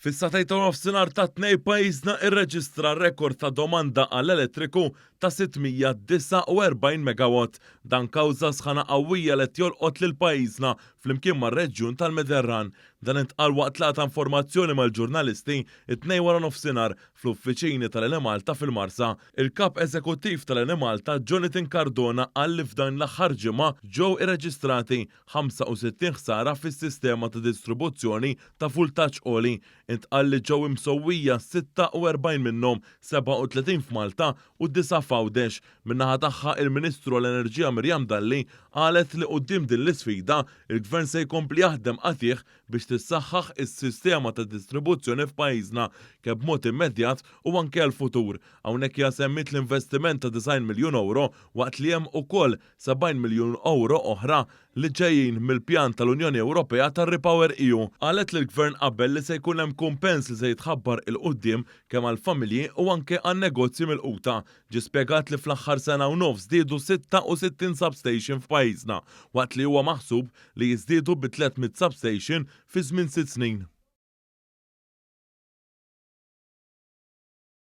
Fis-sagħtejn ta' nofsinhar tat-Tnejn pajjiżna irreġistra rekord ta' domanda għall-elettriku ta' 649 megawatt. Dan kawża sħana qawwija li qed jolqot lil pajjiżna flimkien mar-reġjun tal-Mediterran. Dan intqal waqt laqgħa ta' informazzjoni mal-ġurnalisti t-Tnejn waranofsinhar fl-uffiċini tal-Enemalta fil-Marsa. Il-Kap Eżekuttiv tal-Enemalta Jonathan Cardona qal li f'dan l-aħħar ġimgħa ġew irreġistrati 65 ħsara fis-sistema ta' distribuzzjoni ta' vultaġġ għoli. Intqal li ġew imsewwija 46 minnhom, 37 f'Malta u disgħa f'Għawdex. Min-naħa tagħha, il-Ministru għall-Enerġija Miriam Dalli qalet li quddiem din l-isfida, il-Gvern se jkompli jaħdem qatigħ biex tissaħħaħ is-sistema ta' distribuzzjoni f'pajjiżna, kemm b'mod immedjat u anke għall-futur. Hawnhekk hija semmiet l-investiment ta' 90 miljun ewro waqt li hemm ukoll 70 miljun ewro oħra li ġejjin mill-pjan tal-Unjoni Ewropea tar-REPower EU. Qalet li l-Gvern qabel li se jkun hemm kumpens li se jitħabbar 'il quddiem kemm għall-familji u anke għan-negozji milquta. Ġie spjegat li fl-aħħar sena u nofs żdiedu 66 substation f'pajjiżna, waqt li huwa maħsub li jiżdiedu bi 300 substation fi żmien sitt snin.